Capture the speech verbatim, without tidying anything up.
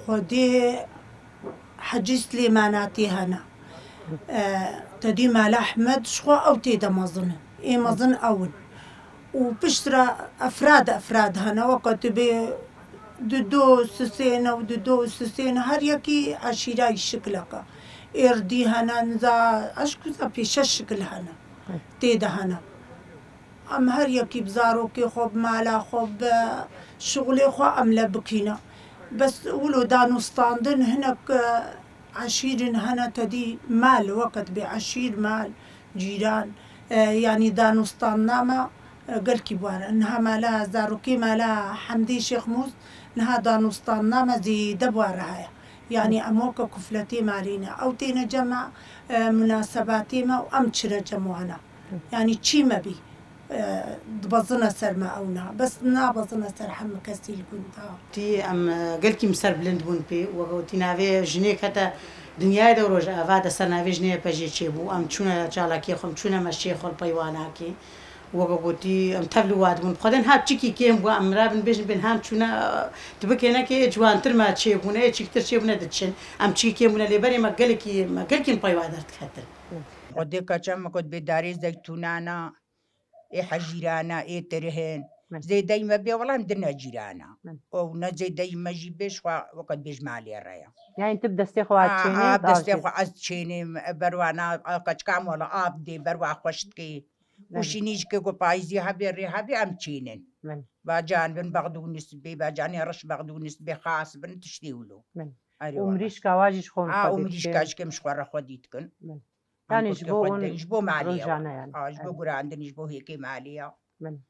Xwedê Hecî Silêmanatî hene. E, te dî Mala Ehmed ji xwe ew tê de mezin in. Ê mezin ew in. Û piştre efrad efrad hene. Weke tu bê Dido Sisêne û Dido Sisêne her yekî eşîrayî şikileke. Êrdî hene, niza eşkuza pê şeş şikil hene. Tê de hene. Em her yekî bi zarokê xwe, bi mala xwe, bi şixulê xwe em le bikîne. Bes wilo danûstandin hinek, e, eşîrin hene te dî mal, weke dibê eşîr, mal, cîran, e, yanî danûstandina me, e, gelkî bi we re. Niha mala zarokê mala Hemdê Şêxmûs, niha danûstandina me zêde bi we re heye. Yanî em weke kufletê malê ne. Ew têne cem me, e, munasebatê me û em çine cem wana. Yanî çî me bî, e, dibezine ser me ew niha. Bes nabezine ser hemû kesî li gund de. Tî em, e, gelkî min ser bilind bûn pê. Weke gotî navê jinê kete dinyayê de rojeva de ser navê jinê pejê çêbû. Em çûne çalakiyê xwe, em çûne meşê xwe li peywanakê. Weke gotî em tev li wa dibûn. Xwedên ha çikî kêm bû, em rabin bêjin bên hem çûne, e, tu bikêne kê ciwantir me çêbûne, ê çîktir çêbûne diçin. Em çikî kêm bûne lê berê me gelekî, me gelkî peywa derdiketin. Xwedê keçe me got bê darê zeytûnana, ê hejîrana, ê tirihên. Min. Zêdeyî me bê, wela em dine cîrana. Min. Û ne zêdeyî me jî bê, ji xwe weke bêj malê re ye. Yani tu bi destê xwe Ha, çênê, ha, bi destê xwe ez çênêm, berwana, a, keçika me wela av dê, berwa xweş dikê. Min. Û şînî jî ke ku payîzî hebê, rê hebê, em çênin. Min. Bacan bin bexdûnis bê, bacanê reş bexdûnis bê, xas bin tiştê wilo. Min. Erê Û wela. Mirîşka wa jî ji xwe Ha, û xwedî mirîşka dikin. Jî ke min ji xwe re xwedî dikin. Min. Em Yani ji gotê bo xwe wan de, ji bo malê ye rojane wa. yani. Ha, ji bo Erê. Gurandinî, ji bo hêkê malê ye. Min.